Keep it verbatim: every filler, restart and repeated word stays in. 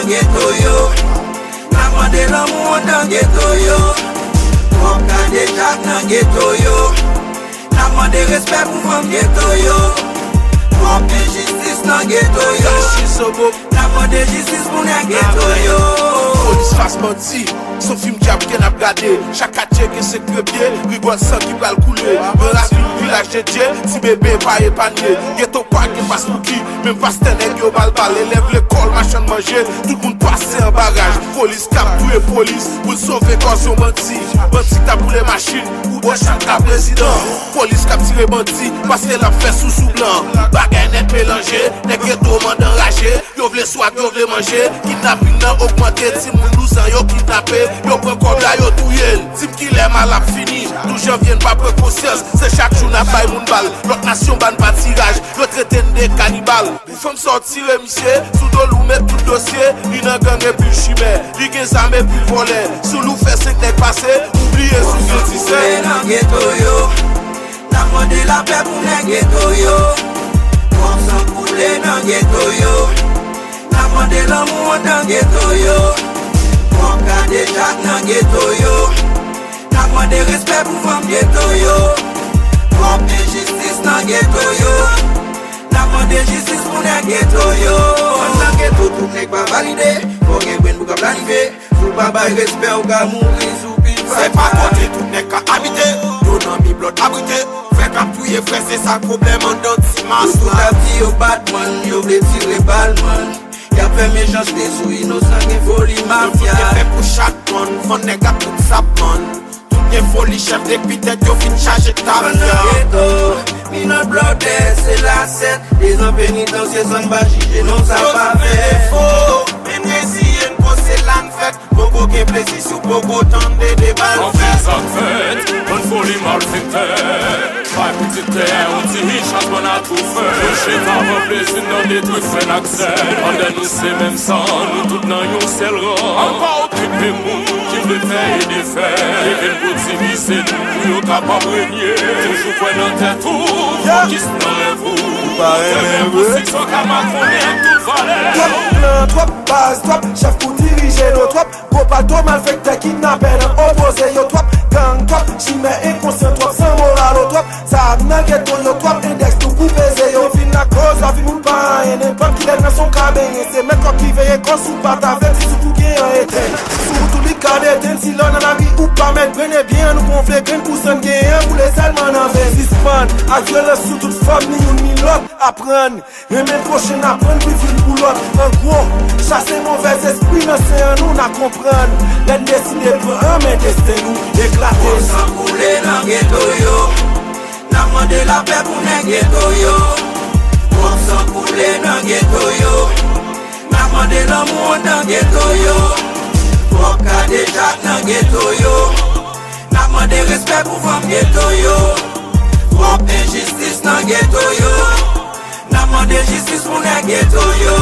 Geto yo. N ap mande lanmou anndan geto yo. Twòp kadejak nan geto yo. N ap mande respè pou fanm geto yo. Twòp enjistis nan geto yo. N ap mande jistis pou nèg geto yo. Polis fas bandi, se yon fim dyab ke n ap gade. Chak katye gen senk trepye, rigòl san ki pral koule. Gran ravin, vilaj dedye, ti bebe pa epanye. Geto pa gen pas pou ki, menm pastè nèg yo ba l bal. Elèv lekòl, machann manje, tout moun pase anba raj. Polis k ap touye polis pou l sove kòz yon bandi. Bandi k t ap boule machin pou bò chan ka prezidan. Polis k ap tire bandi paske l ap fè sousou blan. Bagay nèt melanje, nèg geto mande anraje. Yo vle swag, yo vle manje. Kidnaping nan ogmante, timoun douz an yo kidnape. Yo pran kòb la, yo touye l. Di m kilè mal ap fini. Douz janvye n pa pran konsyans. Se chak jou n ap bay moun bal. Lòt nasyon ba n patiraj. Yo trete n de kanibal. Pou fanm sòti remisye, sou do l ou met tout dosye. Li nan gang epi l chimè. Li gen zam epi l vòlè. Sou l ou fè senk nèg pase, ou bliye sou sou ti sè. Koule nan geto yo. N ap mande lapè pou nèg geto yo. Twòp san koule nan geto yo. N ap mande lanmou anndan geto yo. Twòp kadejak nan geto yo. N ap mande respè pou fanm geto yo. Twòp enjistis nan geto yo. N ap mande jistis pou nèg geto yo. Anndan geto, tout nèg pa valide. Fò gen grenn pou ka planife. Si w pa bay respè, w ka mouri sou pil fatra. Se pa kote tout nèg ka abite. Yo nan mi blòd abrite. Frè k ap touye frè, se sa k pwoblèm anndan ti mas la. Tout ap di yo bat, man, yo vle tire bal, man. Y ap fè mechanste sou inosan, gen foli mafya. Yo tout gen fè pou chak, man. Fann nèg ap tout sap, man. Tout gen foli chèf depi tèt yo fin chaje tafya. Fann nan geto, mi nan blòdè, se lasèt. Dezan penitansye, sa n pa jije, non, sa pa fèt. Yo tout gen defo, men n reziye n, koz se la n fèt. Poko gen plezi si w poko tande de bal fèt. Anpil zak fèt, bann foli malfektè. Bay pitit tè a yon ti mi chans, bann atoufè. Nou chita pran plezi n nan detwi frè n ak sè. Anndan nou se menm san, nou tout nan yon sèl ran. Anpa okipe moun ki vle fè e defè. Leve n pou divize n, pou yo kapab renye. Toujou kwè nan tèt ou, fokis nan rèv ou. Ou pa renmen vre. Twòp plan, twòp baz, twòp chèf pou dirije nou, twòp gwo pato malfektè kidnapè nan opoze yo, twòp gang, twòp chimè enkonsyan, twòp san moral, twòp zam nan geto yo, twòp endèks nou pou peze yo. Fin lakoz lavi moun pa anyen, nenpòt kilè nan son ka benyen, se mèt kòk ki veye kòs ou pa t avèti, si tou gen an etèn. Si sou wout ou li ka detenn, si lè w nan lari ou pa mèt grennen byen, nou gonfle grenn pou sa n genyen, boule sèlman nan venn. Sispann ak vyolans sou tout fòm, ni youn ni lòt, aprann renmen pwochen, aprann viv youn pou lòt. An gwo, chase movèz espri nan sen an nou, n a konprann. Lè n deside pran an men desten nou, eklate. Twòp san koule nan geto yo. N ap mande lapè pou nèg geto yo. Twòp san koule nan geto yo. N ap mande lanmou anndan geto yo. Twòp kadejak nan geto yo. N ap mande respè pou fanm geto yo. Twòp enjistis nan geto yo. N ap mande jistis pou nèg geto yo.